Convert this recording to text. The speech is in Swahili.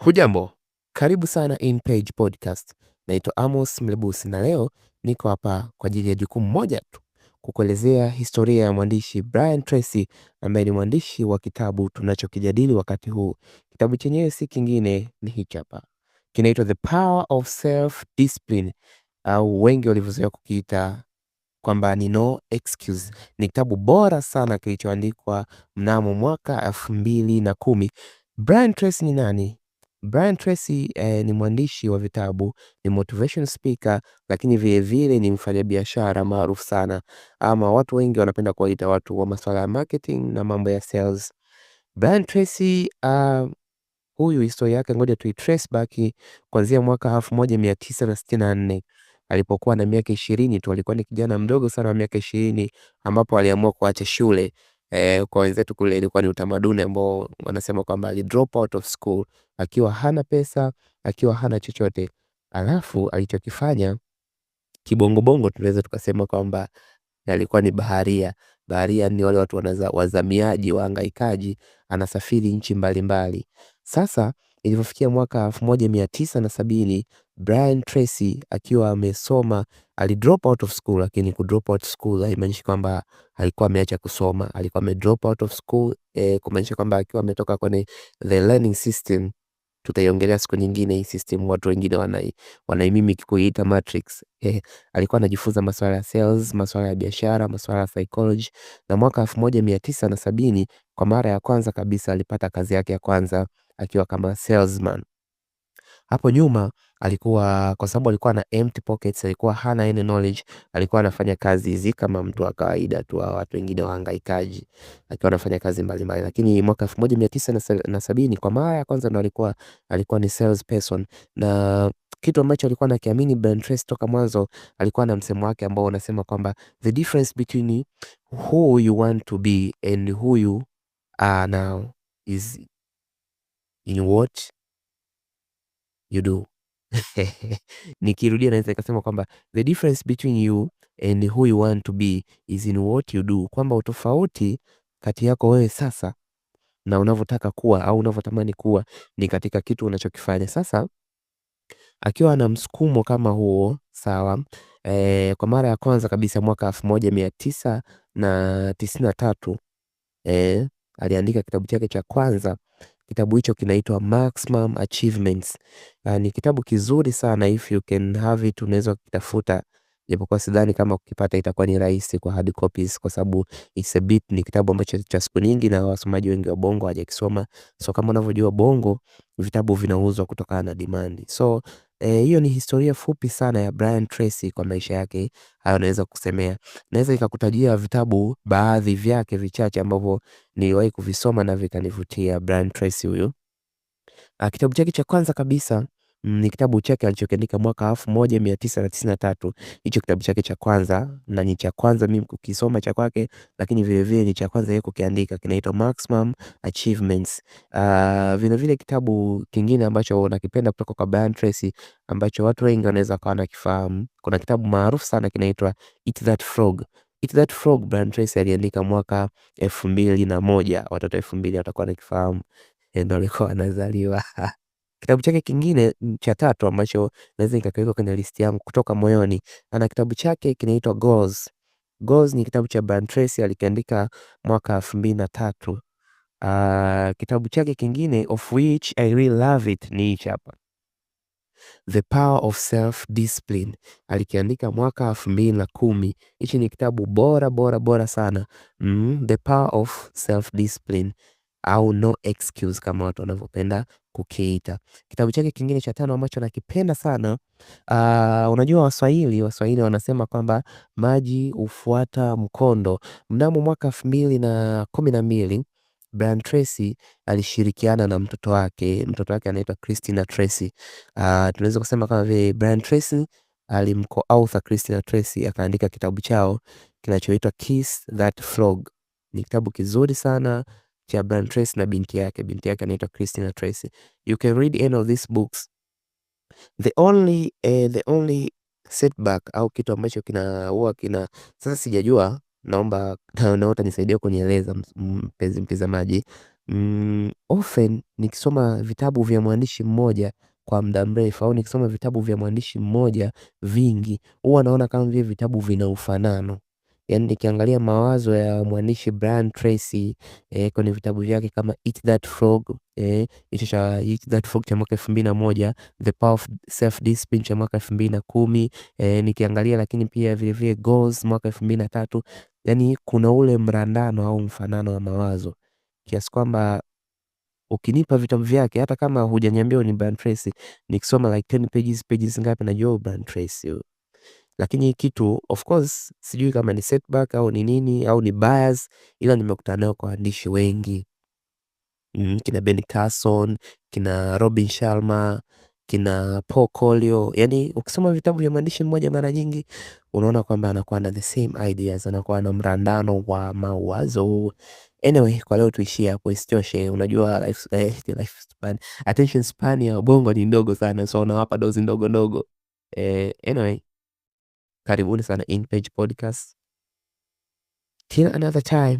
Hujambo, karibu sana InPage Podcast. Naitwa Amos Mlebusi na leo niko hapa kwa ajili ya jukumu moja tu, kukuelezea historia ya mwandishi Brian Tracy ambaye ni mwandishi wa kitabu tunachokijadili wakati huu. Kitabu chenyewe si kingine, ni hichi hapa, kinaitwa The Power of Self Discipline au wengi walivyozoea kukiita kwamba ni No Excuse. Ni kitabu bora sana kilichoandikwa mnamo mwaka 2010. Brian Tracy ni nani? Brian Tracy ni mwandishi wa vitabu, ni motivation speaker, lakini vilevile ni mfanyabiashara maarufu sana, ama watu wengi wanapenda kuwaita watu wa masuala ya marketing na mambo ya sales. Brian Tracy huyu historia yake ngoja tui trace back kuanzia mwaka 1964 alipokuwa na miaka 20 tu. Alikuwa ni kijana mdogo sana wa miaka 20 ambapo aliamua kuacha shule. Kwa wenzetu kule ilikuwa ni utamaduni ambao wanasema kwamba ali drop out of school akiwa hana pesa, akiwa hana chochote. Alafu alichokifanya kibongobongo, tunaweza tukasema kwamba alikuwa ni baharia. Baharia ni wale watu wanaza, wazamiaji, wahangaikaji, anasafiri nchi mbalimbali. Sasa ilivyofikia mwaka 1970, Brian Tracy akiwa amesoma, ali drop out of school, lakini ku drop out school haimaanishi kwamba alikuwa ameacha kusoma. Alikuwa ame drop out of school kumaanisha kwamba akiwa ametoka kwenye the learning system. Tutaiongelea siku nyingine hii system, watu wengine wanaimimic kuiita matrix. Alikuwa anajifunza masuala ya sales, masuala ya biashara, masuala ya psychology, na mwaka 1970 kwa mara ya kwanza kabisa alipata kazi yake ya kwanza akiwa kama salesman. Hapo nyuma alikuwa, kwa sababu alikuwa na empty pockets, alikuwa hana any knowledge, alikuwa anafanya kazi hizi kama mtu wa kawaida tu, watu wengine wahangaikaji, akiwa anafanya kazi mbalimbali. Lakini mwaka 1970 kwa mara ya kwanza ndo alikuwa ni sales person, na kitu ambacho alikuwa anakiamini Brian Tracy toka mwanzo, alikuwa na msemo wake ambao unasema kwamba the difference between who you want to be and who you are now is in what you do. Nikirudia naweza nikasema kwamba the difference between you and who you want to be is in what you do, kwamba utofauti kati yako wewe sasa na unavyotaka kuwa au unavyotamani kuwa ni katika kitu unachokifanya. Sasa akiwa na msukumo kama huo, sawa, kwa mara ya kwanza kabisa mwaka 1993 aliandika kitabu chake cha kwanza. Kitabu hicho kinaitwa Maximum Achievements. Ni kitabu kizuri sana, if you can have it unaweza kukitafuta, japokuwa sidhani kama kukipata itakuwa ni rahisi kwa hard copies, kwa sababu it's a bit, ni kitabu ambacho cha siku nyingi na wasomaji wengi wa Bongo hawajakisoma. So kama unavyojua Bongo vitabu vinauzwa kutokana na demand. So hiyo ni historia fupi sana ya Brian Tracy kwa maisha yake, hayo naweza kusemea. Naweza nikakutajia vitabu baadhi vyake vichache ambavyo niliwahi kuvisoma na vikanivutia Brian Tracy huyu. Kitabu chake cha kwanza kabisa ni kitabu chake alichokiandika mwaka 1993. Hicho kitabu chake cha kwanza na ni cha kwanza mimi kukisoma cha kwake, lakini vilevile ni cha kwanza yeye kukiandika, kinaitwa Maximum Achievements. Vilevile kitabu kingine ambacho nakipenda kutoka kwa Brian Tracy ambacho watu wengi wanaweza wakawa wanakifahamu, kuna kitabu maarufu sana kinaitwa Eat That Frog. Eat That Frog Brian Tracy aliandika mwaka 2001. Watoto 2000 watakuwa wanakifahamu, ndio alikuwa anazaliwa. Kitabu chake kingine cha tatu ambacho naweza nikakiweka kwenye listi yangu kutoka moyoni, ana kitabu chake kinaitwa Goals. Goals ni kitabu cha Brian Tracy, alikiandika mwaka 2003. Kitabu chake kingine of which I really love it ni hichi hapa, The Power of Self Discipline, alikiandika mwaka 2010. Hichi ni kitabu bora bora bora sana. The Power of Self Discipline au No Excuse kama watu wanavyopenda kukiita. Kitabu chake kingine cha tano ambacho nakipenda sana, unajua Waswahili wanasema kwamba maji hufuata mkondo. Mnamo mwaka 2012 Brian Tracy alishirikiana na mtoto wake anaitwa Christina Tracy. Tunaweza kusema kama vile Brian Tracy alimco-author Christina Tracy akaandika kitabu chao kinachoitwa Kiss That Frog. Ni kitabu kizuri sana cha Brian Tracy na binti yake anaitwa Christina Tracy. You can read any of these books. The only setback au kitu ambacho kina huwa kina, sasa sijajua, naomba na utanisaidia kunieleza mpenzi mtazamaji. Often nikisoma vitabu vya mwandishi mmoja kwa muda mrefu au nikisoma vitabu vya mwandishi mmoja vingi, huwa naona kama vile vitabu vina ufanano. Yaani nikiangalia mawazo ya mwandishi Brian Tracy kwenye vitabu vyake kama Eat That Frog, hicho cha Eat That Frog cha mwaka 2001, The Power of Self Discipline cha mwaka 2010, nikiangalia lakini pia vile vile Goals mwaka 2003, yaani kuna ule mrandano au mfanano wa mawazo kiasi kwamba ukinipa vitabu vyake hata kama hujaniambia ni Brian Tracy, nikisoma like 10 pages, pages ngapi najua Brian Tracy. Lakini kitu of course sijui kama ni setback au ni nini au ni bias, ila nimekutana nayo kwa waandishi wengi, kina Ben Carson, kina Robin Sharma, kina Paul Coelho. Yani ukisoma vitabu vya mwandishi mmoja mara nyingi unaona kwamba anakuwa na the same ideas, anakuwa na mrandano wa mawazo. Anyway, kwa leo tuishie hapo, isitoshe unajua life span, attention span ya ubongo ni ndogo sana, so unawapa dozi ndogo ndogo. Anyway, karibuni sana InPage Podcast. Till another time.